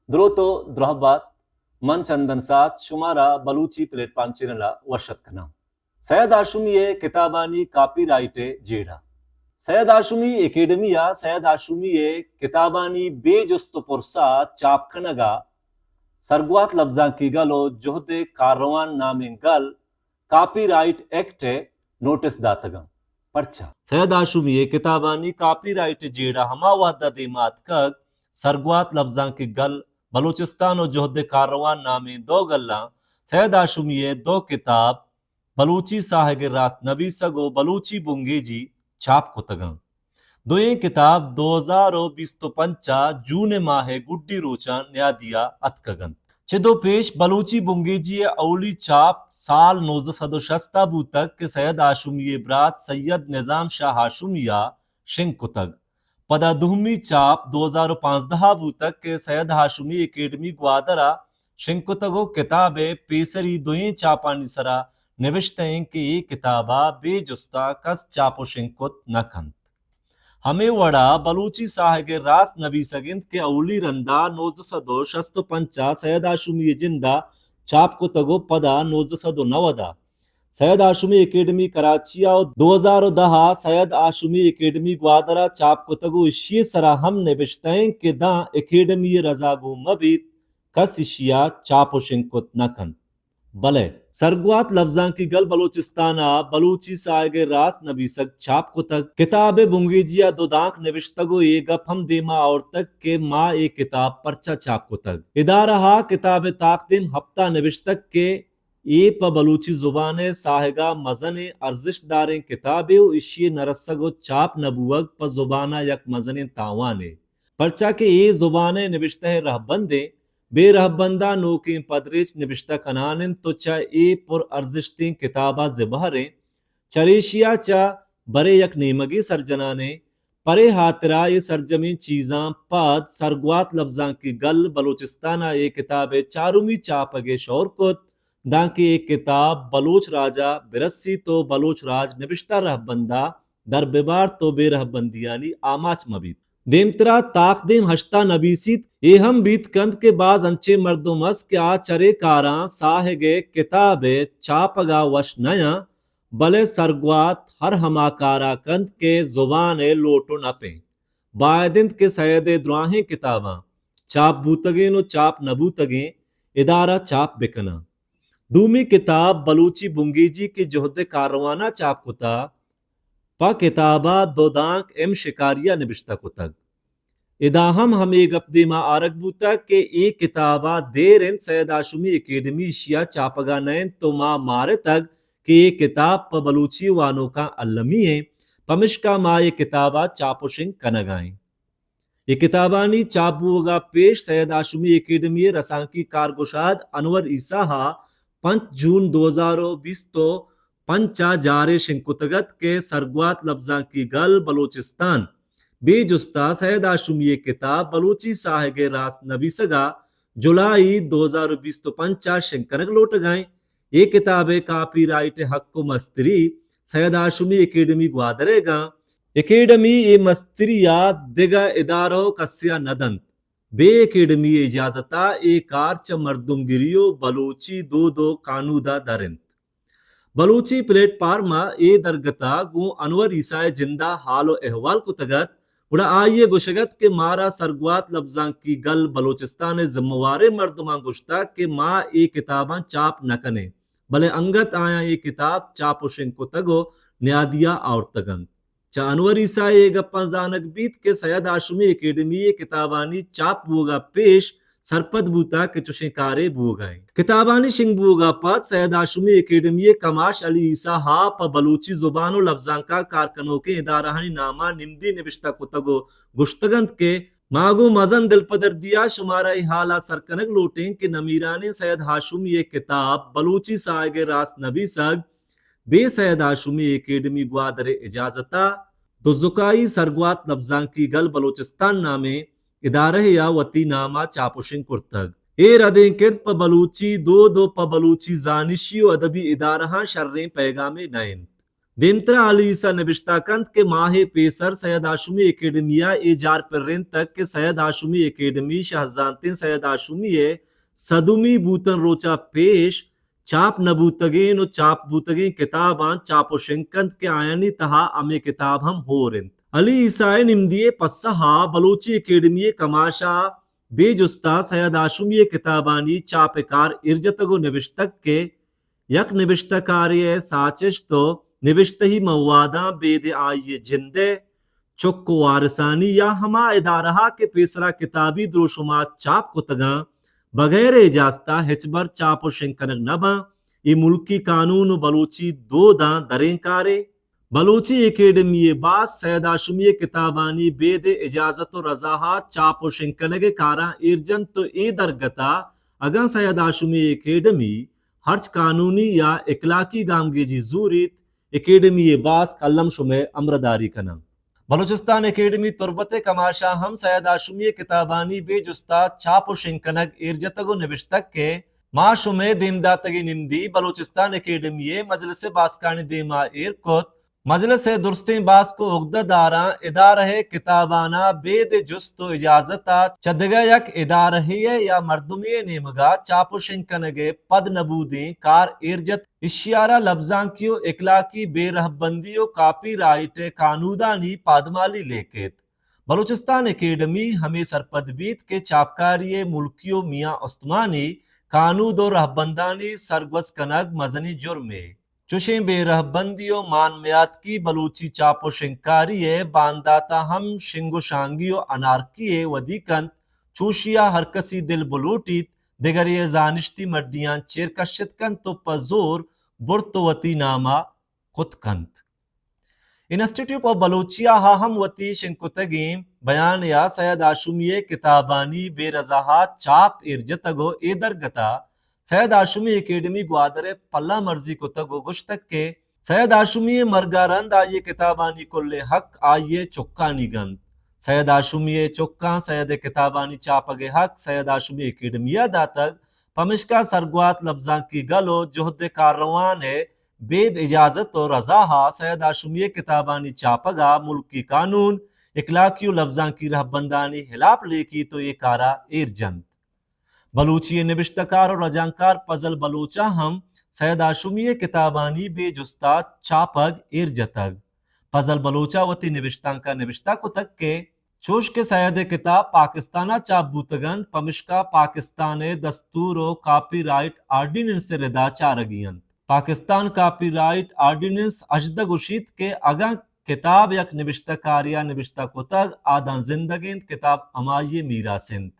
دروت و درہبات، من چندن ساعت شمارا بلوچی پلیٹ فارم چینل ء وش اتک کناں۔ سید ہاشمی ء کتابانی کاپی رائٹ ء جیڑہ۔ سید ہاشمی اکیڈمی ء سید ہاشمی ء کتابانی بے جست و پرسا چاپ کنگ ء سرگوات لبزانکی گل و جہد کاروان نامیں گل کاپی رائٹ ایکٹ ء نوٹس داتگاں۔ پرچا؟ سید ہاشمی ء کتابانی کاپی رائٹ ء جیڑہ ہما وہد ء دیما اتکگ، سرگوات لبزانکی گل بلوچستان و جہد کاروان نامیں دو گلاں سید ہاشمی ء دو کتاب بلوچی ساہگ ء راست نبیسگ و بلوچی بنگیجی چاپ کتگاں۔ دوئیں کتاب دو ہزار و بیست و پنچ ء جون ء ماہ ء گڈی روچاں نیادی ء اتکگ انت۔ چد و پیش بلوچی بنگیجی ء اولی چاپ سال نوزدہ سد و شست ء بوتگ کہ سید ہاشمی ء برات سید نظام شاہ ہاشمی ء شنگ کتگ۔ پدا دومی چاپ دو ہزار و پانزدہ ء بوتگ کہ سید ہاشمی اکیڈمی گوادر ء شنگ کتگ و کتاب ء پیسری دوئیں چاپانی سرا نبشتہ انت کہ اے کتاب ء بے جستا کس چاپ و شنگ کت نہ کنت۔ ہمے وڑا بلوچی ساہگ ء راست نبیسگ انت کہ اولی رندا نوزدہ سد و شست و پنچ ء سید ہاشمی ء جندا چاپ کتگ و پدا نوزدہ سد و نود ء سید ہاشمی اکیڈمی کراچی ء و دو ہزار و دہ ء سید ہاشمی اکیڈمی گوادر ء چاپ کتگ و اشی ء سرا ہم نبشتہ انت کہ داں اکیڈمی ء رضا گون مہ بیت، کس اشی ء چاپ و شنگ کت نہ کنت۔ بلے سرگوات لبزانکی گل بلوچستان ء بلوچی ساہگ ء راست نبیسگ چاپ کتگ۔ کتاب ء بنگیجی ء دو دانک نبشتگ و اے گپ ہم دیما آورتگ کہ ما اے کتاب پرچا چاپ کتگ۔ ادارہ ء کتاب ء تاکدیم ہپتا نبشتگ کہ اے پہ بلوچی زبان ء ساہگ ء مزنیں ارزشت داریں کتابے و اشی ء نہ رسگ و چاپ نہ بوگ پہ زبان ء یک مزنیں تاوانے۔ پرچا کہ اے زبان ء نبشتہ ء رہبندیں، بے رہبند ء نوکیں پدریچ نبشتہ کنان انت و چہ اے پر ارزشتیں کتاب ء زبہریں۔ چریشی ء چہ برے یک نیمگے سرجنانیں۔ پرے ہاترا اے سرجمیں چیزاں پد سرگوات لبزانکی گل بلوچستان ء اے کتاب ء چارمی چاپگ ء شور کت، دانکہ اے کتاب بلوچ راج ء برسیت و بلوچ راج نبشتہ رہبند ء در ببارت و بے رہبندیانی آماچ مہ بیت۔ دیمترا تاکدیم ہشتا نبیسیت، اے ہم بیت کنت کہ باز انچیں مردم است کہ آ چرے کاراں ساہگ ء کتاب ء چاپگ ء وش نیاں، بلے سرگوات ہر ہما کارا کنت کہ زبان ء لوٹ و نپیں۔ باید انت کہ سید ء دراہیں کتاباں چاپ بوتگیں و چاپ نہ بوتگیں ادارہ چاپ بکناں۔ دومی کتاب بلوچی بنگیجی کہ جہد کاروانا چاپ کتا، پہ کتابا دو دانک ایم شکاریا نبشتہ کتگ۔ ادا ہم ہمے گپ دیما آرگ بوتگ کہ اے کتابا دیر انت سید ہاشمی اکیڈمی اشیا چاپگا نہ انت تو ما مارتگ کہ اے کتاب پہ بلوچی وانوکاں المی انت، پمشکا ما اے کتابا چاپ و شنگ کنگا ایں۔ اے کتابانی چاپ بوگا پیش سید ہاشمی اکیڈمی رسانکی کارگشاد انور عیسی ہا پنچ جون دو ہزار و بیست و پنچ ء جارے شنگ کتگ ات کہ سرگوات لبزانکی گل بلوچستان بے جستا سید ہاشمی ء کتاب بلوچی ساہگ ء راست نبیسگ ء جولائی دو ہزار و بیست و پنچ ء شنگ کنگ لوٹگ ء انت۔ اے کتاب ء کاپی رائٹ ء حق و مستری سید ہاشمی اکیڈمی گوادر ء گاں۔ اکیڈمی اے مستری ء دگہ ادارہ و کسے ء نہ دنت۔ بے اکیڈمی ء اجازت ء اے کار چہ مردمگری و بلوچی دود و کانود ء در انت۔ بلوچی پلیٹ فارم ء اے درگت ء گوں انور عیسی ء جند ء حال و احوال کتگ ات، گڑا آئی ء گوشگ ات کہ مارا سرگوات لبزانکی گل بلوچستان ء ذمہ واریں مردماں گوشتگ کہ ما اے کتاباں چاپ نہ کنیں، بلے انگت آیاں اے کتاب چاپ و شنگ کتگ و نیادی ء آورتگ انت۔ چہ انور عیسی ء اے گپاں زانگ بیت کہ سید ہاشمی اکیڈمی ء کتابانی چاپ بوگ ء پیش سرپد بوتگ کہ چشیں کارے بوگ ء انت۔ کتابانی شنگ بوگ ء پد سید ہاشمی اکیڈمی ء کماش علی عیسی ہا پہ بلوچی زبان و لبزانک ء کار کنوکیں ادارہانی نام ء نمدی نبشتہ کتگ و گوشتگ انت کہ ما گوں مزن دلپدردی ء شمارا اے حال ء سر کنگ لوٹیں کہ نمیرانیں سید ہاشمی ء کتاب بلوچی ساہگ ء راست نبیسگ بے سید ہاشمی اکیڈمی گوادر ء اجازت ء دزکائی سرگوات لبزانکی گل بلوچستان نامیں ادارہ ء وتی نام ء چاپ و شنگ کرتگ۔ اے ردیں کرد پہ بلوچی دود و پہ بلوچی زانشی و ادبی ادارہاں شریں پیغامے نہ انت۔ دیمترا علی عیسیٰ نبشتہ کنت کہ ماہے پیسر سید ہاشمی اکیڈمی ءَ اے جار پرینتگ کہ سید ہاشمی اکیڈمی شہزانتیں سید ہاشمی ءِ صدمی بوتن روچ ءَ پیش چاپ نہ بوتگیں و چاپ بوتگیں کتاباں چاپ و شنگ کنت کہ آیانی تہا ہمے کتاب ہم ہور انت۔ علی عیسیٰ ءِ نمدی ءِ پسہ ءَ بلوچی اکیڈمی ءِ کماش ءَ بے جستا سید ہاشمی ءِ کتابانی چاپ ءِ کار ایر جتگ و نبشتگ کہ یک نبشتہ کارے ءِ ساچشت و نبشتہی مواداں بید آئی ءِ جند ءِ چک و وارثانی یا ہما ادارہ ءَ کہ پیسرا کتابی دروشمات چاپ کتگاں، بغیر اجازت ءَ ہچبر چاپ و شنگ کنگ نہ باں۔ اے ملکی قانون و بلوچی دوداں دریں کارے۔ بلوچی اکیڈمی ءِ باسک سید ہاشمی ءِ کتابانی بید اجازت و رضا ءَ چاپ و شنگ کنگ ءِ کاراں ایر جنت و اے درگت ءَ اگاں سید ہاشمی اکیڈمی ہرچ قانونی یا اخلاقی گامگیجی زوریت، اکیڈمی ءِ باسک الم شمئے ہمراہداری کناں۔ بلوچستان اکیڈمی تربت ءِ کماش ءَ ہم سید ہاشمی ءِ کتابانی بے جستا چاپ و شنگ کنگ ایر جتگ و نبشتگ کہ ما شمئے دیم داتگیں نمدی بلوچستان اکیڈمی ءِ مجلس ءِ باسکانی دیما ایر کت۔ مجلس ءِ درستیں باسک و اگدہ داراں ادارہ ءِ کتاباناں بید جست و اجازت ءَ چہ دگہ یک ادارہے ءِ یا مردمے ءِ نیمگا چاپ و شنگ کنگ ءِ پد نبودیں کار ایر جت۔ اشی ءَ را لبزانکی و اخلاقی بے رہبندی و کاپی رائٹ ءِ قانودانی پادمالی لیکیت۔ بلوچستان اکیڈمی ہمے سرپد بیت کہ چاپکاری ءِ ملکی و میان استمانی قانود و رہبندانی سرگوز کنگ مزنیں جرمے۔ چشیں بے رہبندی و مان میاتکی بلوچی چاپ و شنگکاری ءِ باندات ءَ ہم شنگ و شانگی و انارکی ءَ ودی کنت۔ چوشی ءَ ہرکسی دل بلوٹیت دگرے ءِ زانشتی مڈیاں چیر کشت کنت و پہ زور برت و وتی نام ءَ کت کنت۔ انسٹیٹیوٹ آف بلوچیا ءَ ہم وتی شنگ کتگیں بیانے ءَ سید ہاشمی ءِ کتابانی بے رضاہات چاپ ایر جتگ و اے درگت ءَ سید ہاشمی اکیڈمی گوادر ءِ پلہ مرزی کتگ و گوشتگ کہ سید ہاشمی ءِ مرگ ءَ رند آئی ءِ کتابانی کل ءِ حق آئی ءِ چکانی گنت۔ سید ہاشمی ءِ چکاں سید ءِ کتابانی چاپگ ءِ حق سید ہاشمی اکیڈمی ءَ داتگ، پمشکا سرگوات لبزانکی گل و جہد ءِ کارروان ءِ بید اجازت و رضا ءَ سید ہاشمی ءِ کتابانی چاپگ ءَ ملکی قانون، اخلاقی و لبزانکی رہبندانی ہلاپ لیکیت و اے کار ءَ ایر جنت۔ بلوچی ءِ نبشتہ کار و رجانکار پزل بلوچ ءَ ہم سید ہاشمی ءِ کتابانی بے جستا چاپگ ایر جتگ۔ پزل بلوچ ءَ وتی نبشتانک ءَ نبشتہ کتگ کہ چوش کہ سید ءِ کتاب پاکستان ءَ چاپ بوتگ انت، پمشکا پاکستان ءِ دستور و کاپی رائٹ آرڈیننس ءِ ردا چارگی انت۔ پاکستان کاپی رائٹ آرڈیننس ہژدہ گوشیت کہ اگاں کتاب یک نبشتہ کارے ءَ نبشتہ کتگ، آ داں زندگ انت، کتاب ہمائی ءِ میراث انت۔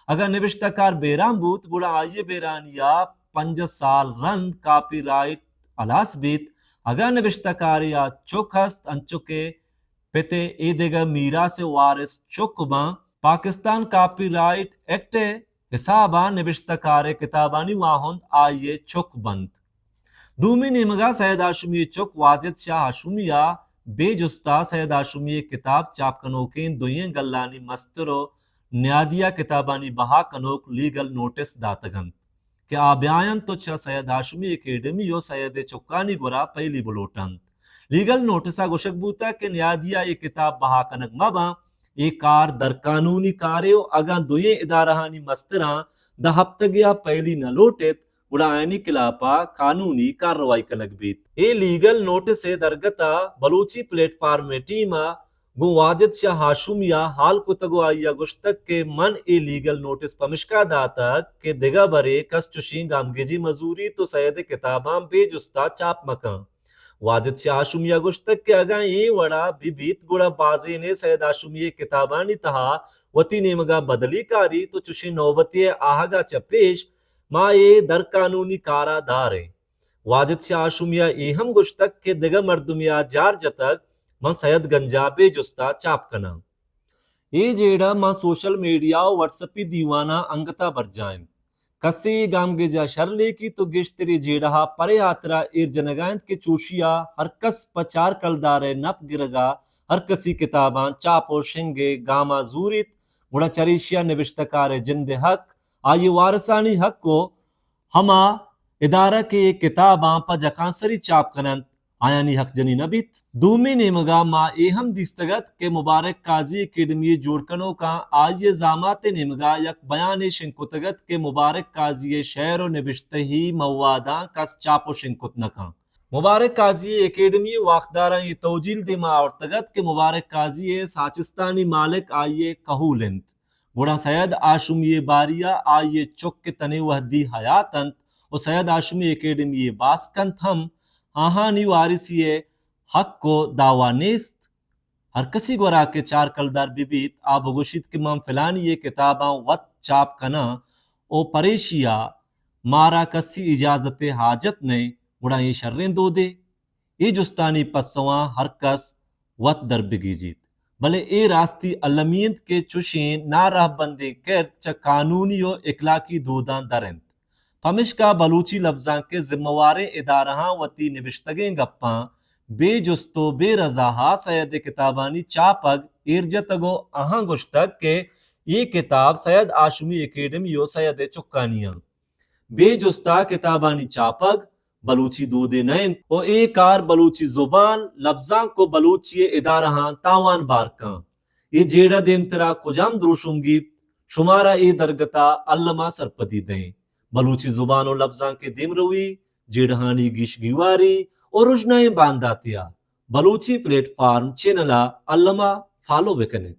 اگاں نبشتہ کار بیران بوت، گڑا آئی ءِ بیرانی ءَ پنجاہ سال رند کاپی رائٹ ہلاس بیت۔ اگاں نبشتہ کارے ءَ چک ہست، انچو کہ پت ءِ اے دگہ میراث ءِ وارث چک باں، پاکستان کاپی رائٹ ایکٹ ءِ حساب ءَ نبشتہ کار ءِ کتابانی واہند آئی ءِ چک بنت۔ دومی نیمگ ءَ سید ہاشمی ءِ چک واجد شاہ ہاشمی ءَ بے جستا سید ہاشمی ءِ کتاب چاپ کنوکیں دوئیں گلانی مستر و نیادی ءَ کتابانی بہا کنوک لیگل نوٹس داتگ انت۔ کہ آ بیاینت و چہ سید ہاشمی اکیڈمی و سید ءِ چکانی گورا پہلی بلوٹنت۔ لیگل نوٹس ءَ گوشگ بوتگ کہ نیادی ءَ اے کتاب بہا کنگ مہ باں، اے کار در قانونی کارے و اگاں دوئیں ادارہانی مستراں دہ ہپتگے ءَ پہلی نہ لوٹ ایت، گڑا آیانی خلاف ءَ قانونی کارروائی کنگ بیت۔ اے لیگل نوٹس ءِ درگت ءَ بلوچی پلیٹ فارم ءِ ٹیم ءَ گوں واجد شاہ ہاشمی ءَ ہال کتگ و آئی ءَ گوشتگ کہ من اے لیگل نوٹس پمشکا داتگ کہ دگہ برے کس چشیں گامگیجی مہ زوریت و سید ءِ کتاباں بے جستا چاپ مہ کن۔ واجد شاہ ہاشمی ءَ گوشتگ کہ اگاں اے وڑا بہ بیت، گڑا بازینے سید ہاشمی ءِ کتابانی تہا وتی نیمگ ءَ بدلی کاریت و چشیں نوبتے ءِ آہگ ءَ چہ پیش ما اے در قانونی کار ءَ دار ایں۔ واجد شاہ ہاشمی ءَ اے ہم گوشتگ کہ دگہ مردمے ءَ جار جتگ، من سید گنج ءَ بے جستا چاپ کناں۔ اے جیڑہ ماں سوشل میڈیا و واٹس اپی دیواناں انگتا برجاہ انت۔ کسے اے گامگیجا شر لیکیت و گیشتر اے جیڑہا پرے ہاترا ایر جنگا انت کہ چوشیا ہر کس پہ چار کلدارئے نپ گرگا ہر کسی کتاباں چاپ و شنگئے گاما زوریت، گڑا چریشیا نبشتہ کارئے جندئے حق، آئیئے وارثانی حق و ہما ادارہ کہ اے کتاباں پہ جکانسری چاپ کننت، آیانی حق جنی نہ بیت۔ دومی نیمگا ما اے ہم دیستگ ات کہ مبارک قاضی اکیڈمی جوڑ کنوکاں آئی ء زامات ء نیمگا یک بیانے شنگ کتگ ات کہ مبارک قاضی ء شعر و نبشتہی مواداں کس چاپ و شنگ کت نہ کن۔ مبارک قاضی ء اکیڈمی ء واکداراں اے توجیل دیما آورتگ ات کہ مبارک قاضی ء ساچستانی مالک آئی ء کہول انت، گڑا سید ہاشمی ء باری ء آئی ء چک کہ تنے وہدی حیات انت و سید ہاشمی اکیڈمی ء باسک انت ہم، آہانی وارثی ء حق و دعوی نیست۔ ہر کسی گورا کہ چار کلدار بہ بیت، آ بگوشیت کہ من فلانی ء کتاباں وت چاپ کناں و پریشی ء مارا کسی اجازت ء حاجت نئے، گڑا اے شریں دودے؟ اے جستانی پسواں ہر کس وت در بگیجیت۔ بلے اے راستی المی انت کہ چشیں نارہبندیں کرد چہ قانونی و اخلاقی دوداں در انت۔ پمشکا بلوچی لبزانک ء ذمہ واریں ادارہاں وتی نبشتگیں گپاں بے جست و بے رضاہا سید ء کتابانی چاپگ ایر جتگ و آہاں گوشتگ کہ اے کتاب سید ہاشمی اکیڈمی و سید ء چکانی آں۔ بے جستا کتابانی چاپگ بلوچی دودے نہ انت و اے کار بلوچی زبان، لبزانک و بلوچی ء ادارہاں تاوان بار کن۔ اے جیڑہ دیمترا کجام دروشم گیپت، شمارا اے درگتا الما سرپدی دئیں۔ بلوچی زبان و لبزانک ء دیمروی، جیڑہانی گیش گیواری و رژنائیں بانداتیا بلوچی پلیٹ فارم چینل ء الما فالو بکنیت۔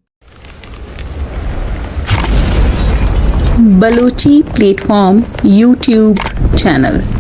Balochi plate form YouTube channel.